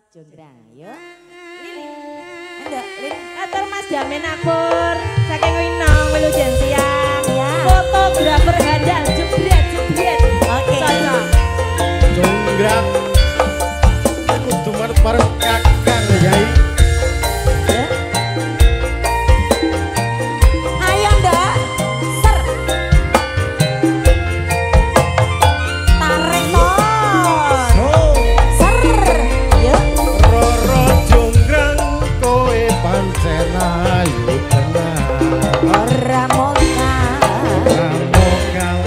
Jonggrang, yuk. Lili. Anda, Lili. Atur Mas Jamin Akur, saking Winong wilujeng siang. Ya. Fotografer handal jebret jebret. Oke. Cocok. Jonggrang. Kudu manut bareng Kakang Yai. Ya. Ayo, Nduk. Ser. Tarik ton. Ser. Yuk. Roro Jonggrang kowe pancen ayu tenan. Ora mokal. Ora mokal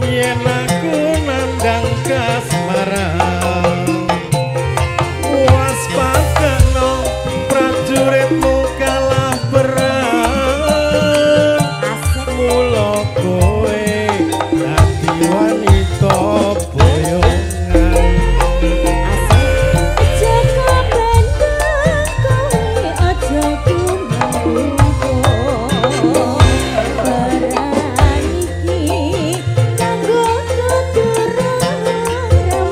yen aku nandang kasmaran. Waspadano prajuritmu kalah perang. Asik. Mula kowe dadi wanita boyongan. Asik. Jaka Bandung kowe aja kumangko. Perang iki kanggo kudu rampung.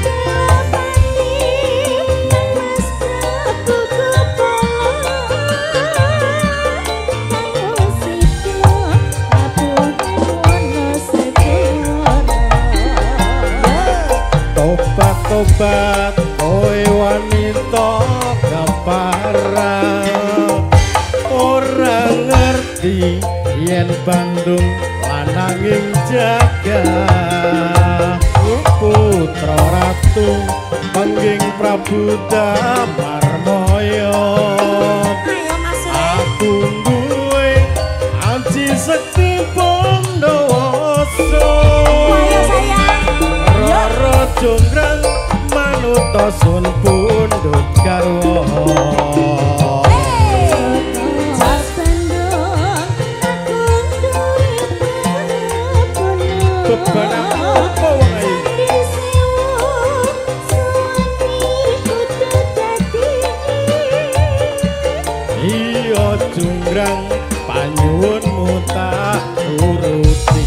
Kelapati nang Mas Prabu Kepala. Kanggo sida ngapunten Wonosegara. Tobat-tobat kowe wanita gamparan. Ora ngerti yen Bandung lananging jagat. Putra ratu pangging Prabu Damarmaya. Ayo Mas Le. Aku duwe aji sekti Bondowoso. Ayo sayang. Roro Jonggrang manuta sun pundhut garwa. Beban apa wong ayu? Iya Jonggrang panyuwunmu tak turuti.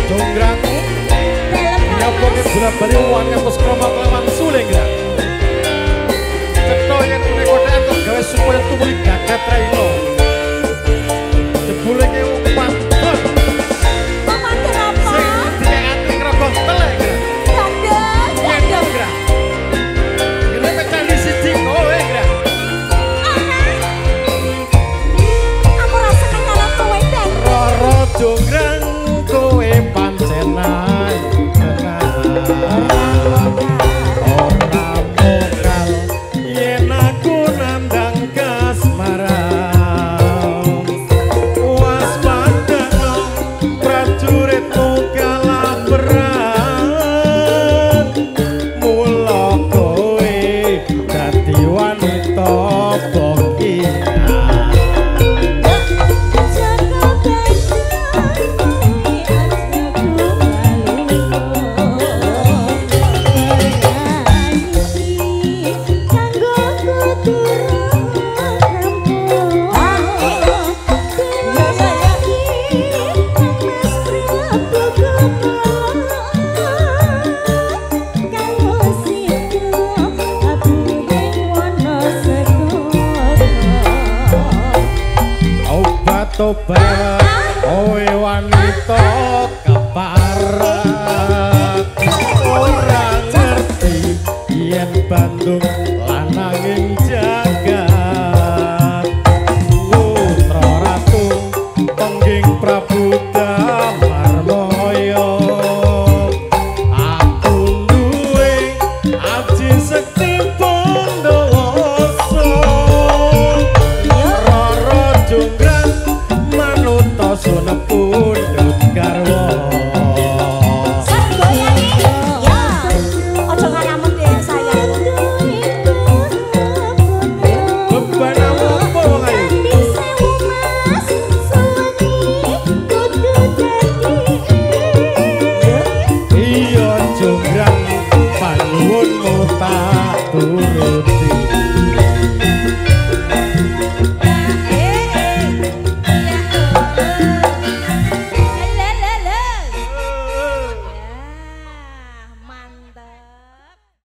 Jonggrang nyapo ke bola-bali wong ngapus krama kelawan sule grang. Cetha yen mene kothek kok gawe supaya tumuli gagat raina. Jebule ki patut sing dikekake ngrogong telek grang. Gendong grang. Gene pecah siji kowe grang. Roro Jonggrang kowe pancen ayu tenan.